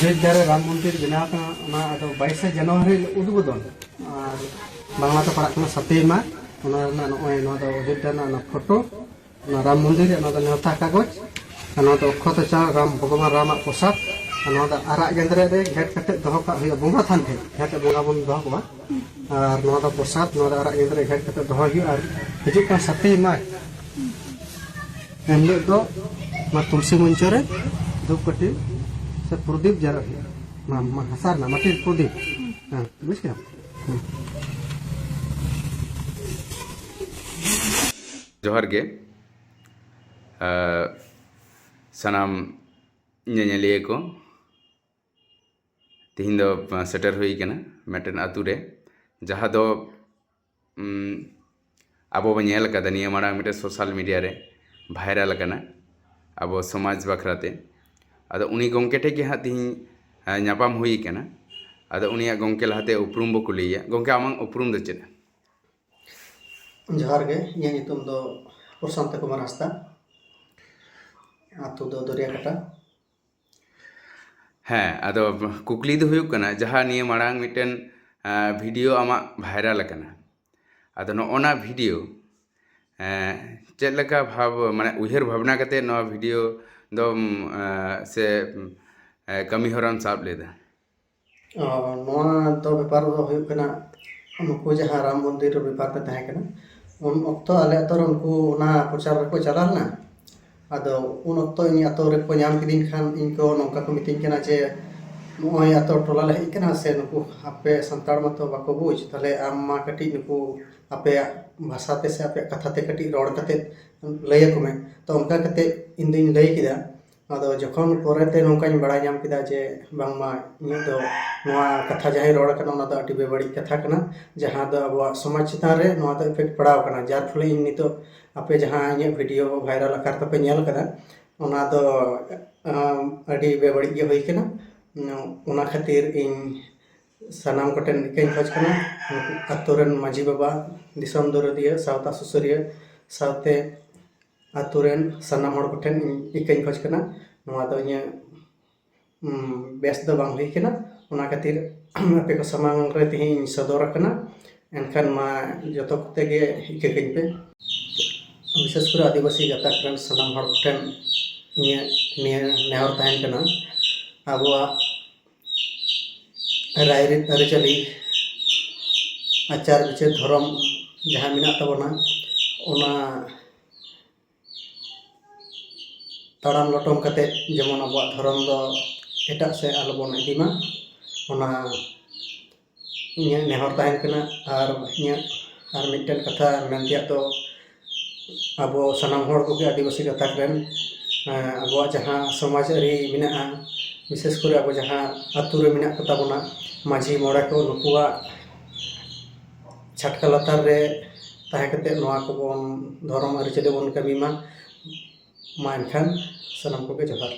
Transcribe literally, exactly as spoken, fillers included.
ᱚᱡᱳᱫᱽᱫᱷᱟ ᱨᱮ ᱨᱟᱢ ᱢᱚᱱᱫᱤᱨ ᱵᱮᱱᱟᱣ ᱠᱟᱱᱟ, ᱚᱱᱟ ᱟᱫᱚ ᱵᱟᱭᱤᱥᱮ ᱡᱟᱱᱩᱣᱟᱨᱤ ᱦᱤᱞᱳᱜ ᱩᱫᱵᱳᱫᱚᱱ, ᱟᱨ ᱵᱟᱝᱞᱟ ᱛᱮ ᱯᱟᱲᱟᱜ ᱠᱟᱱᱟ ᱥᱟᱛᱮᱭ ᱢᱟᱜᱽ᱾ ᱚᱱᱟ ᱨᱮᱱᱟᱜ ᱱᱚᱜᱼᱚᱭ ᱱᱚᱣᱟ ᱫᱚ ᱚᱡᱳᱫᱽᱫᱷᱟ ᱨᱮᱱᱟᱜ ᱚᱱᱟ ᱯᱷᱳᱴᱳ, ᱚᱱᱟ ᱨᱟᱢ ᱢᱚᱱᱫᱤᱨ ᱨᱮᱭᱟᱜ ᱱᱚᱣᱟ ᱫᱚ ᱱᱮᱣᱛᱟ ᱠᱟᱜᱚᱡᱽ, ᱟᱨ ᱱᱚᱣᱟ ᱫᱚ ᱚᱠᱠᱷᱚᱛᱚ ᱪᱟᱣᱞ ᱨᱟᱢ, ᱵᱷᱚᱜᱚᱵᱟᱱ ᱨᱟᱢᱟᱜ ᱯᱨᱚᱥᱟᱫ, ᱟᱨ ᱱᱚᱣᱟ ᱫᱚ ᱟᱨᱟᱜ ᱜᱮᱸᱫᱽᱨᱮᱡ ᱨᱮ ᱜᱷᱮᱴ ᱠᱟᱛᱮ ᱫᱚᱦᱚ ᱠᱟᱜ ᱦᱩᱭᱩᱜᱼᱟ ᱵᱚᱸᱜᱟ ᱛᱷᱟᱱ ᱴᱷᱮᱱ, ᱡᱟᱦᱟᱸ ᱴᱷᱮᱱ ᱵᱚᱸᱜᱟ ᱵᱚᱱ ᱫᱚᱦᱚ ᱠᱚᱣᱟ᱾ ᱟᱨ ᱱᱚᱣᱟ ᱫᱚ ᱯᱨᱚᱥᱟᱫ, ᱱᱚᱣᱟ ᱫᱚ ᱟᱨᱟᱜ ᱜᱮᱸᱫᱽᱨᱮᱡ ᱜᱷᱮᱴ ᱠᱟᱛᱮ ᱫᱚᱦᱚ ᱦᱩᱭᱩᱜᱼᱟ᱾ ᱟᱨ ᱦᱤᱡᱩᱜ ᱠᱟᱱ ᱥᱟᱛᱮᱭ ᱢᱟᱜᱽ ᱮᱱ ᱦᱤᱞᱳᱜ ᱫᱚ ᱱᱚᱣᱟ ᱛᱩᱞᱥᱤ ᱢᱚᱧᱪᱚ ᱨᱮ ᱫᱷᱩᱯ ᱠᱟᱹᱴᱷᱤ ᱥᱮ ᱯᱨᱚᱫᱤᱯ ᱡᱟᱨᱟᱜ ᱦᱩᱭᱩᱜᱼᱟ᱾ ᱢᱟ-, ᱢᱟ-, ᱦᱟᱥᱟ ᱨᱮᱱᱟᱜ ᱢᱟᱴᱤᱨ ᱯᱨᱚᱫᱤᱯ᱾ ᱦᱮᱸ, ᱵᱩᱡᱽ ᱠᱮᱫᱟᱢ? ᱦᱮᱸ᱾ ᱡᱚᱦᱟᱨ ᱜᱮ, ᱟᱨ ᱥᱟᱱᱟᱢ ᱧᱮᱧᱮᱞᱤᱭᱟᱹ ᱠᱚ᱾ ᱛᱤᱦᱤᱧ ᱫᱚ ᱥᱮᱴᱮᱨ ᱦᱩᱭ ᱠᱟᱱᱟ ᱢᱤᱫᱴᱮᱱ ᱟᱛᱳ ᱨᱮ, ᱡᱟᱦᱟᱸ ᱫᱚ, ᱩᱢ, ᱟᱵᱚ ᱵᱚ ᱧᱮᱞ ᱟᱠᱟᱫᱟ ᱱᱤᱭᱟᱹ ᱢᱟᱲᱟᱝ ᱢᱤᱫᱴᱮᱱ ᱥᱳᱥᱟᱞ ᱢᱤᱰᱤᱭᱟ ᱨᱮ ᱵᱷᱟᱭᱨᱟᱞ ᱟᱠᱟᱱᱟ ᱟᱵᱚ ᱥᱚᱢᱟᱡᱽ ᱵᱟᱠᱷᱨᱟ ᱛᱮ᱾ ᱟᱫᱚ ᱩᱱᱤ ᱜᱚᱢᱠᱮ ᱴᱷᱮᱱ ᱜᱮ ᱦᱟᱸᱜ ᱛᱤᱦᱤᱧ, ᱮ, ᱧᱟᱯᱟᱢ ᱦᱩᱭ ᱠᱟᱱᱟ᱾ ᱟᱫᱚ ᱩᱱᱤᱭᱟᱜ ᱜᱚᱢᱠᱮ ᱞᱟᱦᱟᱛᱮ ᱩᱯᱨᱩᱢ ᱵᱚ ᱠᱩᱞᱤᱭᱮᱭᱟ᱾ ᱜᱚᱢᱠᱮ, ᱟᱢᱟᱜ ᱩᱯᱨᱩᱢ ᱫᱚ ᱪᱮᱫ? ᱡᱚᱦᱟᱨ ᱜᱮ, ᱤᱧᱟᱹᱜ ᱧᱩᱛᱩᱢ ᱫᱚ ᱯᱨᱚᱥᱟᱱᱛᱚ ᱠᱩᱢᱟᱨ ᱦᱟᱸᱥᱫᱟ, ᱟᱹᱛᱩ ᱫᱚ ᱫᱚᱨᱭᱟᱠᱟᱴᱟ᱾ ᱦᱮᱸ, ᱟᱫᱚ ᱠᱩᱠᱞᱤ ᱫᱚ ᱦᱩᱭᱩᱜ ᱠᱟᱱᱟ, ᱡᱟᱦᱟᱸ ᱱᱤᱭᱟᱹ ᱢᱟᱲᱟᱝ ᱢᱤᱫᱴᱮᱱ, ᱮ, ᱵᱷᱤᱰᱤᱭᱳ ᱟᱢᱟᱜ ᱵᱷᱟᱭᱨᱟᱞ ᱟᱠᱟᱱᱟ, ᱟᱫᱚ ᱱᱚᱜᱼᱚ ᱱᱟ ᱵᱷᱤᱰᱤᱭᱳ, ᱮ, ᱪᱮᱫ ᱞᱮᱠᱟ ᱵᱷᱟᱵᱽ, ᱢᱟᱱᱮ ᱩᱭᱦᱟᱹᱨ ᱵᱷᱟᱵᱽᱱᱟ ᱠᱟᱛᱮ ᱱᱚᱣᱟ ᱵᱷᱤᱰᱤᱭᱳ ᱫᱚᱢ, ᱮ, ᱥᱮ, ᱮ, ᱠᱟᱹᱢᱤ ᱦᱚᱨᱟᱢ ᱥᱟᱵ ᱞᱮᱫᱟ? ᱚ, ᱱᱚᱣᱟ ᱫᱚ ᱵᱮᱯᱟᱨ ᱫᱚ ᱦᱩᱭᱩᱜ ᱠᱟᱱᱟ, ᱱᱩᱠᱩ ᱡᱟᱦᱟᱸ ᱨᱟᱢ ᱢᱚᱱᱫᱤᱨ ᱵᱮᱯᱟᱨ ᱛᱮ ᱛᱟᱦᱮᱸ ᱠᱟᱱᱟ, ᱩᱱ ᱚᱠᱛᱚ ᱟᱞᱮ ᱟᱛᱳ ᱨᱮ ᱩᱱᱠᱩ ᱚᱱᱟ ᱯᱨᱚᱪᱟᱨ ᱨᱮᱠᱚ ᱪᱟᱞᱟᱣ ᱞᱮᱱᱟ᱾ ᱟᱫᱚ ᱩᱱ ᱚᱠᱛᱚ ᱤᱧ ᱟᱛᱳ ᱨᱮᱠᱚ ᱧᱟᱢ ᱠᱤᱫᱤᱧ ᱠᱷᱟᱱ, ᱤᱧ ᱠᱚ ᱱᱚᱝᱠᱟ ᱠᱚ ᱢᱤᱛᱟᱹᱧ ᱠᱟᱱᱟ ᱡᱮ, "ᱱᱚᱜᱼᱚᱭ ᱟᱛᱳ ᱴᱚᱞᱟ ᱞᱮ ᱦᱮᱡ ᱠᱟᱱᱟ ᱥᱮ, ᱱᱩᱠᱩ ᱟᱯᱮ ᱥᱟᱱᱛᱟᱲ ᱢᱟᱛᱚ ᱵᱟᱠᱚ ᱵᱩᱡᱽ, ᱛᱟᱦᱞᱮ ᱟᱢ ᱢᱟ ᱠᱟᱹᱴᱤᱡ ᱱᱩᱠᱩ ᱟᱯᱮᱭᱟᱜ ᱵᱷᱟᱥᱟ ᱛᱮ ᱥᱮ ᱟᱯᱮᱭᱟᱜ ᱠᱟᱛᱷᱟ ᱛᱮ ᱠᱟᱹᱴᱤᱡ ᱨᱚᱲ ᱠᱟᱛᱮ ᱞᱟᱹᱭ ᱟᱠᱚ ᱢᱮ᱾" ᱛᱚ, ᱚᱱᱠᱟ ᱠᱟᱛᱮ ᱤᱧ ᱫᱩᱧ ᱞᱟᱹᱭ ᱠᱮᱫᱟ᱾ ᱟᱫᱚ ᱡᱚᱠᱷᱚᱱ ᱯᱚᱨᱮᱛᱮ ᱱᱚᱝᱠᱟᱧ ᱵᱟᱲᱟᱭ ᱧᱟᱢ ᱠᱮᱫᱟ ᱡᱮ ᱵᱟᱝᱢᱟ ᱤᱧᱟᱹᱜ ᱫᱚ ᱱᱚᱣᱟ ᱠᱟᱛᱷᱟ ᱡᱟᱦᱟᱸᱭ ᱨᱚᱲ ᱠᱟᱱᱟ, ᱚᱱᱟ ᱫᱚ ᱟᱹᱰᱤ ᱵᱮᱵᱟᱹᱲᱤᱡ ᱠᱟᱛᱷᱟ ᱠᱟᱱᱟ, ᱡᱟᱦᱟᱸ ᱫᱚ ᱟᱵᱚᱣᱟᱜ ᱥᱚᱢᱟᱡᱽ ᱪᱮᱛᱟᱱ ᱨᱮ ᱱᱚᱣᱟ ᱫᱚ ᱤᱯᱷᱮᱠᱴ ᱯᱟᱲᱟᱣ ᱠᱟᱱᱟ, ᱡᱟᱨ ᱯᱷᱚᱞᱮ ᱤᱧ ᱱᱤᱛᱚᱜ ᱟᱯᱮ ᱡᱟᱦᱟᱸ ᱤᱧᱟᱹᱜ ᱵᱷᱤᱰᱤᱭᱳ ᱵᱷᱟᱭᱨᱟᱞ ᱟᱠᱟᱨ ᱛᱮᱯᱮ ᱧᱮᱞ ᱠᱟᱫᱟ, ᱚᱱᱟ ᱫᱚ, ᱟᱢ, ᱟᱹᱰᱤ ᱵᱮᱵᱟᱹᱲᱤᱡ ᱜᱮ ᱦᱩᱭ ᱠᱟᱱᱟ᱾ ᱚᱱᱟ ᱠᱷᱟᱹᱛᱤᱨ ᱤᱧ ᱥᱟᱱᱟᱢ ᱠᱚᱴᱷᱮᱱ ᱤᱠᱟᱹᱧ ᱠᱷᱚᱡᱽ ᱠᱟᱱᱟ, ᱱᱩᱠᱩ ᱟᱛᱳ ᱨᱮᱱ ᱢᱟᱹᱡᱷᱤ ᱵᱟᱵᱟ, ᱫᱤᱥᱚᱢ ᱫᱚᱨᱚᱫᱤᱭᱟᱹ, ᱥᱟᱶᱛᱟ ᱥᱩᱥᱟᱹᱨᱤᱭᱟᱹ, ᱥᱟᱶᱛᱮ ᱟᱛᱳ ᱨᱮᱱ ᱥᱟᱱᱟᱢ ᱦᱚᱲ ᱠᱚᱴᱷᱮᱱ ᱤᱧ ᱤᱠᱟᱹᱧ ᱠᱷᱚᱡᱽ ᱠᱟᱱᱟ, ᱱᱚᱣᱟ ᱫᱚ ᱤᱧᱟᱹᱜ ᱩᱢ, ᱵᱮᱥ ᱫᱚ ᱵᱟᱝ ᱦᱩᱭ ᱠᱟᱱᱟ᱾ ᱚᱱᱟ ᱠᱷᱟᱹᱛᱤᱨ ᱟᱯᱮ ᱠᱚ ᱥᱟᱢᱟᱝ ᱨᱮ ᱛᱮᱦᱮᱧ ᱤᱧ ᱥᱚᱫᱚᱨ ᱟᱠᱟᱱᱟ᱾ ᱮᱱᱠᱷᱟᱱ ᱢᱟ ᱡᱚᱛᱚ ᱠᱚᱛᱮ ᱜᱮ ᱤᱠᱟᱹ ᱠᱟᱹᱧ ᱯᱮ᱾ ᱵᱤᱥᱮᱥ ᱠᱚᱨᱮ ᱟᱹᱫᱤᱵᱟᱹᱥᱤ ᱜᱟᱛᱟᱠ ᱨᱮᱱ ᱥᱟᱱᱟᱢ ᱦᱚᱲ ᱠᱚᱴᱷᱮᱱ ᱤᱧᱟᱹᱜ ᱱᱤᱭᱟᱹ ᱱᱮᱦᱚᱨ ᱛᱟᱦᱮᱱ ᱠᱟᱱᱟ, ᱟᱵᱚᱣᱟᱜ ᱨᱟᱭᱨᱤᱛ ᱟᱹᱨᱤᱪᱟᱹᱞᱤ, ᱟᱪᱟᱨ ᱵᱤᱪᱟᱹᱨ, ᱫᱷᱚᱨᱚᱢ ᱡᱟᱦᱟᱸ ᱢᱮᱱᱟᱜ ᱛᱟᱵᱚᱱᱟ, ᱚᱱᱟ ᱛᱟᱲᱟᱢ ᱞᱚᱴᱚᱢ ᱠᱟᱛᱮ ᱡᱮᱢᱚᱱ ᱟᱵᱚᱣᱟᱜ ᱫᱷᱚᱨᱚᱢ ᱫᱚ ᱮᱴᱟᱜ ᱥᱮᱫ ᱟᱞᱚᱵᱚᱱ ᱤᱫᱤ ᱢᱟ, ᱚᱱᱟ ᱤᱧᱟᱹᱜ ᱱᱮᱦᱚᱨ ᱛᱟᱦᱮᱱ ᱠᱟᱱᱟ᱾ ᱟᱨ ᱤᱧᱟᱹᱜ ᱟᱨ ᱢᱤᱫᱴᱮᱱ ᱠᱟᱛᱷᱟ ᱢᱮᱱ ᱛᱮᱭᱟᱜ ᱫᱚ, ᱟᱵᱚ ᱥᱟᱱᱟᱢ ᱦᱚᱲ ᱠᱚᱜᱮ ᱟᱹᱫᱤᱵᱟᱹᱥᱤ ᱜᱟᱛᱟᱠ ᱨᱮᱱ, ᱮᱸ, ᱟᱵᱚᱣᱟᱜ ᱡᱟᱦᱟᱸ ᱥᱚᱢᱟᱡᱽ ᱟᱹᱨᱤ ᱢᱮᱱᱟᱜᱼᱟ, ᱵᱤᱥᱮᱥ ᱠᱚᱨᱮ ᱟᱵᱚ ᱡᱟᱦᱟᱸ ᱟᱹᱛᱩ ᱨᱮ ᱢᱮᱱᱟᱜ ᱠᱚᱛᱟ ᱵᱚᱱᱟ ᱢᱟᱹᱡᱷᱤ ᱢᱚᱬᱮ ᱠᱚ, ᱱᱩᱠᱩᱣᱟᱜ ᱪᱷᱟᱴᱠᱟ ᱞᱟᱛᱟᱨ ᱨᱮ ᱛᱟᱦᱮᱸ ᱠᱟᱛᱮ ᱱᱚᱣᱟ ᱠᱚᱵᱚᱱ, ᱫᱷᱚᱨᱚᱢ ᱟᱹᱨᱤᱪᱟᱹᱞᱤ ᱵᱚᱱ ᱠᱟᱹᱢᱤ ᱢᱟ᱾ ᱢᱟ ᱮᱱᱠᱷᱟᱱ ᱥᱟᱱᱟᱢ ᱠᱚᱜᱮ ᱡᱚᱦᱟᱨ᱾